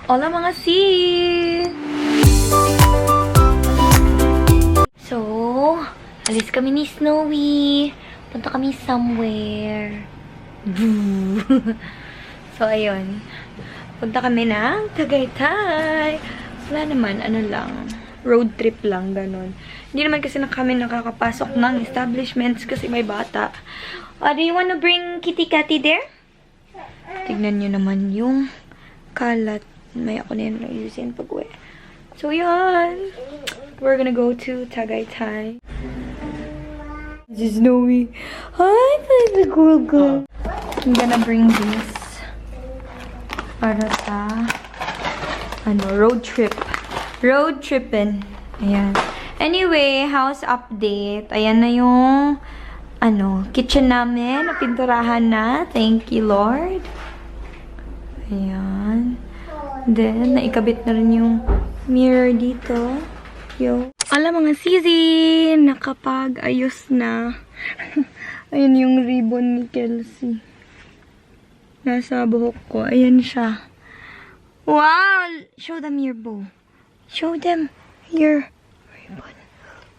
Hola mga sis! So, alis kami ni Snowy. Punta kami somewhere. So, ayun. Punta kami ng Tagaytay. Wala naman, ano lang. Road trip lang, ganun. Hindi naman kasi kami nakakapasok ng establishments kasi may bata. Do you wanna bring Kitty Catty there? Tignan nyo naman yung kalat. May ako na yun ayusin pag-uwi. So, yan. We're gonna go to Tagaytay. This is Snowy. Hi, baby girl. I'm gonna bring this para sa road trip. Road trippin'. Ayan. Anyway, house update. Ayan na yung kitchen namin. Napinturahan na. Thank you, Lord. Ayan. Then, naikabit na rin yung mirror dito. Alam mga sisi, nakapag-ayos na. Ayan yung ribbon ni Kelsey. Nasa buhok ko. Ayan siya. Wow! Show them your bow. Show them your ribbon.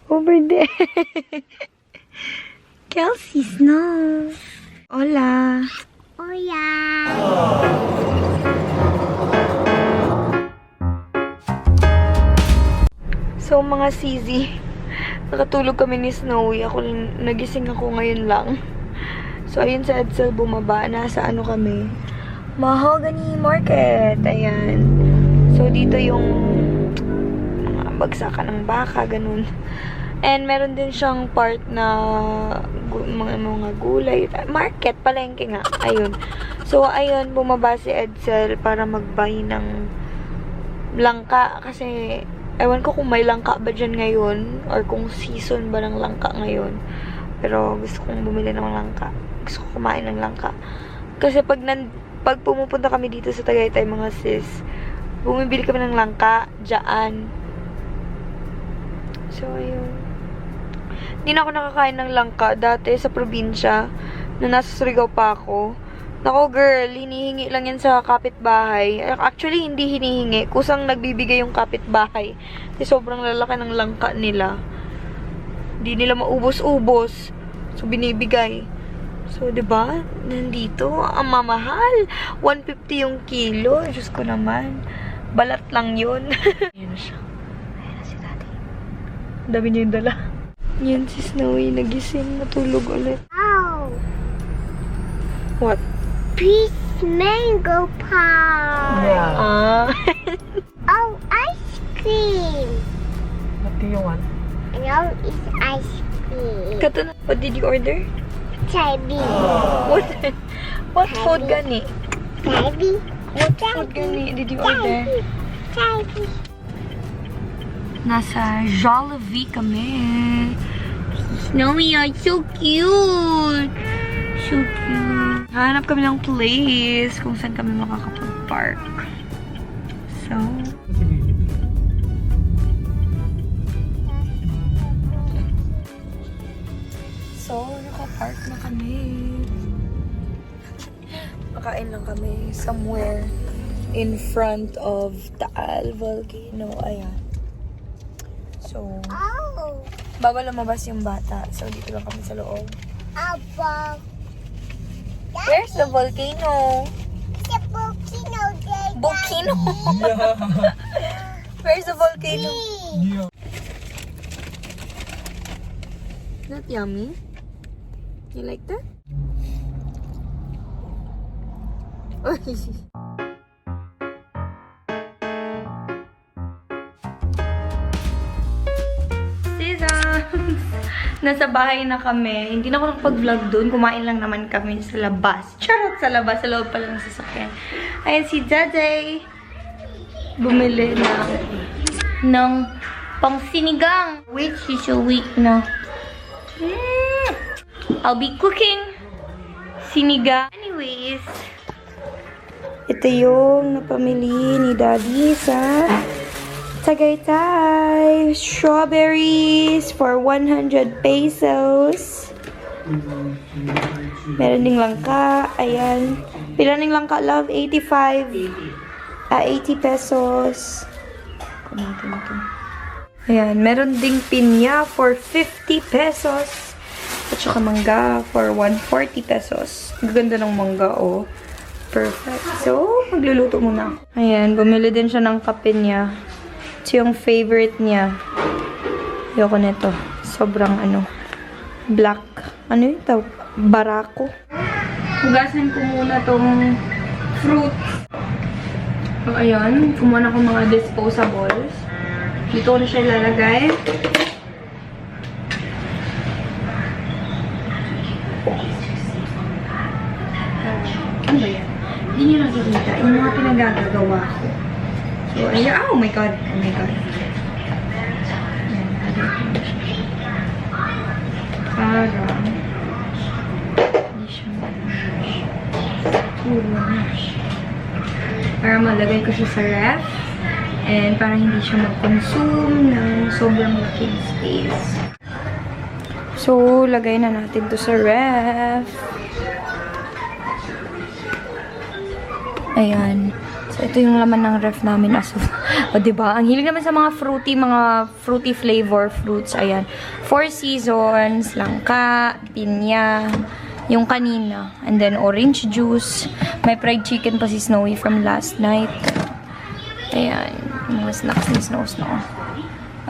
Over there. Kelsey's nose. Hola. Hola. So, mga sisi, nakatulog kami ni Snowy. Nagising ako ngayon lang. So, ayun sa Edsel bumaba. Nasa kami? Mahogany Market. Ayan. So, dito yung mga bagsakan ng baka, ganun. And, meron din siyang part na mga gulay. Market, palengke nga. Ayun. So, ayun, bumaba si Edsel para mag-buy ng langka. Kasi, ewan ko kung may langka ba dyan ngayon or kung season ba ng langka ngayon. Pero gusto kong bumili ng langka. Gusto ko kumain ng langka. Kasi pag pumupunta kami dito sa Tagaytay, mga sis, bumibili kami ng langka dyan. So, ayun. Hindi na ako nakakain ng langka dati sa probinsya na nasa Surigao pa ako. Nako girl, hinihingi lang yan sa kapitbahay. Actually, hindi hinihingi. Kusang nagbibigay yung kapitbahay. Kasi sobrang lalaki ng langka nila. Hindi nila maubos-ubos. So, binibigay. So, diba? Nandito, ang mamahal. 150 yung kilo. Diyos ko naman. Balat lang yun. Ayan na siya. Ayan na si daddy. Dami niya yung dala. Yan si Snowy. Nagising. Natulog ulit. Oh, What? peach mango pie. Yeah. Oh, ice cream. What do you want? No, it's ice cream. Katuna, what did you order? Chubby. What food gani? Chubby. What food gani did you order? Chubby. Nasa Jollibee kami. Snowy, you're so cute. So cute. Hanap kami ng place kung saan kami makakapag-park. So, naka-park na kami. Makain lang kami somewhere in front of Taal Volcano. Ayan. So, Oh, bawal lumabas yung bata. So, dito lang kami sa loob. above. Where's the volcano? The volcano day. Volcano? Where's the volcano? Is that yummy? You like that? Sisams! Nasa bahay na kami. Hindi na ako nakapag-vlog doon. Kumain lang naman kami sa labas. Charot! Sa labas. Sa loob pa lang ng sasakyan. Ayan si Jajay. Bumili ng pang-sinigang. Wait, she's awake na. I'll be cooking sinigang. Anyways, ito yung napamili ni Daddy sa Tagaytay. Strawberries for 100 pesos. Meron ding langka. Ayan. Pila ning langka, love? 85. 80 pesos. Kumatin ito. Ayan, meron ding pinya for 50 pesos. At saka mangga for 140 pesos. Ganda ng mangga, oh. Perfect. So, magluluto muna. Ayan, bumili din siya ng kape niya. Ito yung favorite niya. Ayoko nito. Sobrang black. Ano yun ito? Barako. Hugasan ko muna tong fruits. So, ayan. Kumuha na ko mga disposables. Dito ko na siya ilalagay. Ano ba yan? Hindi nyo nakikita. Yung mga pinagagagawa ko. So, ayan. Oh my God. Oh my God. Ayan. Para hindi siya mash. Para malagay ko siya sa ref. And para hindi siya mag-consume ng sobrang laking space. So, lagay na natin to sa ref. Ayan. So, ito yung laman ng ref namin as of. O, diba? Ang hilig naman sa mga fruity flavor fruits. Ayan. 4 seasons, langka, pinya, yung kanina. And then, orange juice. May fried chicken pa si Snowy from last night. Ayan. Yung mga snacks ni Snow.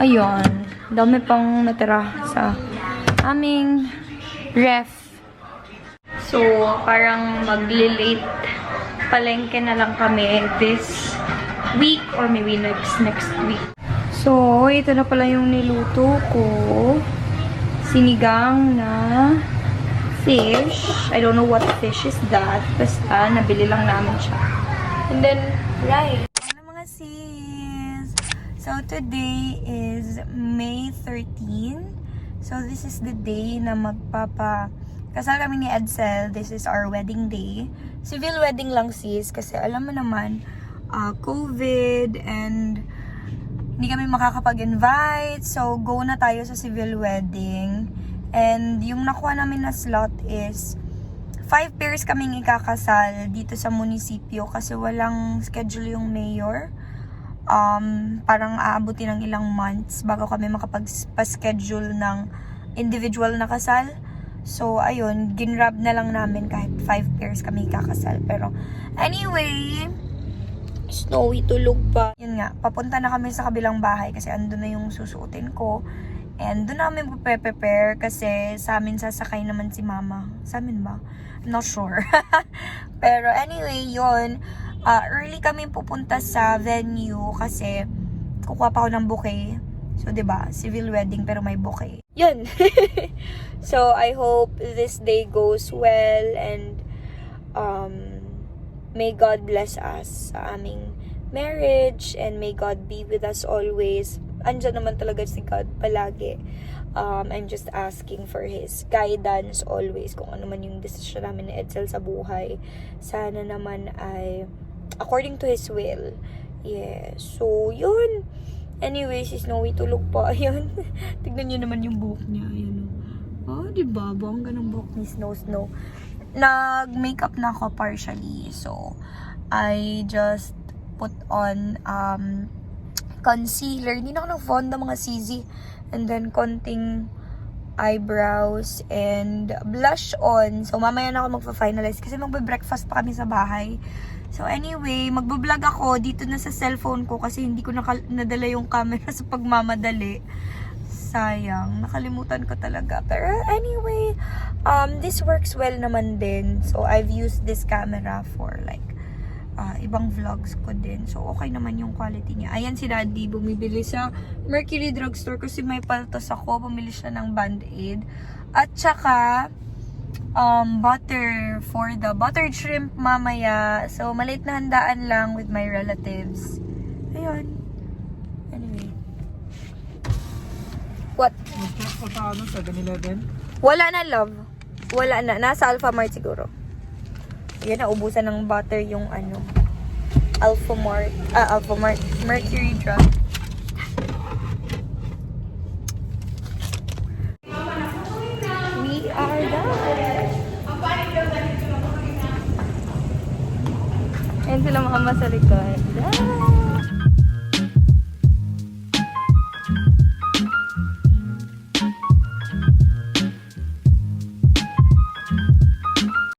Ayan. Dami pang natira sa aming ref. So, parang magli-late palengke na lang kami this week or maybe next week. So, ito na pala yung niluto ko. Sinigang na fish. I don't know what fish is that. Basta, nabili lang namin siya. And then, rice. Ano mga sis? So, today is May 13. So, this is the day na kasal kami ni Edsel. This is our wedding day. Civil wedding lang sis. Kasi alam mo naman, COVID and hindi kami makakapag-invite. So, go na tayo sa civil wedding. And yung nakuha namin na slot is 5 pairs kaming ikakasal dito sa munisipyo. Kasi walang schedule yung mayor. Parang aabutin ng ilang months bago kami makapag-schedule ng individual na kasal. So, ayun, ginrab na lang namin kahit 5 pairs kami kakasal. Pero, anyway, Snowy tulog pa. Yun nga, papunta na kami sa kabilang bahay kasi andun na yung susuotin ko. And doon namin prepare kasi sa amin sasakay naman si mama. Sa amin ba? I'm not sure. Pero anyway, yun. Early kami pupunta sa venue kasi kukuha pa ako ng bouquet. So, diba? Civil wedding pero may bouquet. Yun. So, I hope this day goes well and may God bless us sa aming marriage and may God be with us always. Andyan naman talaga si God palagi. I'm just asking for His guidance always kung ano man yung decision namin ni Edsel sa buhay. Sana naman ay according to His will. Yeah. So, yun. Anyway, si Snowy tulog pa. Ayun. Tignan niyo naman yung buhok niya. Ayun. Oh, diba? Bongga ng buhok ni Snow. Nag-makeup na ako partially. So, I just put on concealer. Hindi na ako nag-fond ng mga CZ. And then, konting eyebrows and blush on. So, mamaya na ako magpa-finalize kasi magbe-breakfast pa kami sa bahay. So, anyway, magbablog ako dito na sa cellphone ko kasi hindi ko nadala yung camera sa pagmamadali. Sayang. Nakalimutan ko talaga. Pero anyway, this works well naman din. So, I've used this camera for like ibang vlogs ko din. So, okay naman yung quality niya. Ayan si Daddy, bumibili sa Mercury Drugstore kasi may paltos ako. Bumili siya ng Band-Aid. At saka, butter for the buttered shrimp mamaya. So, maliit na handaan lang with my relatives. Ayun. Anyway. What? Sa 7-Eleven? Wala na, love. Wala na. Nasa Alphamart siguro. Yan, naubusan ng butter yung Alphamart. Mercury Drug. We are done. And sila mama sa likod. Ah!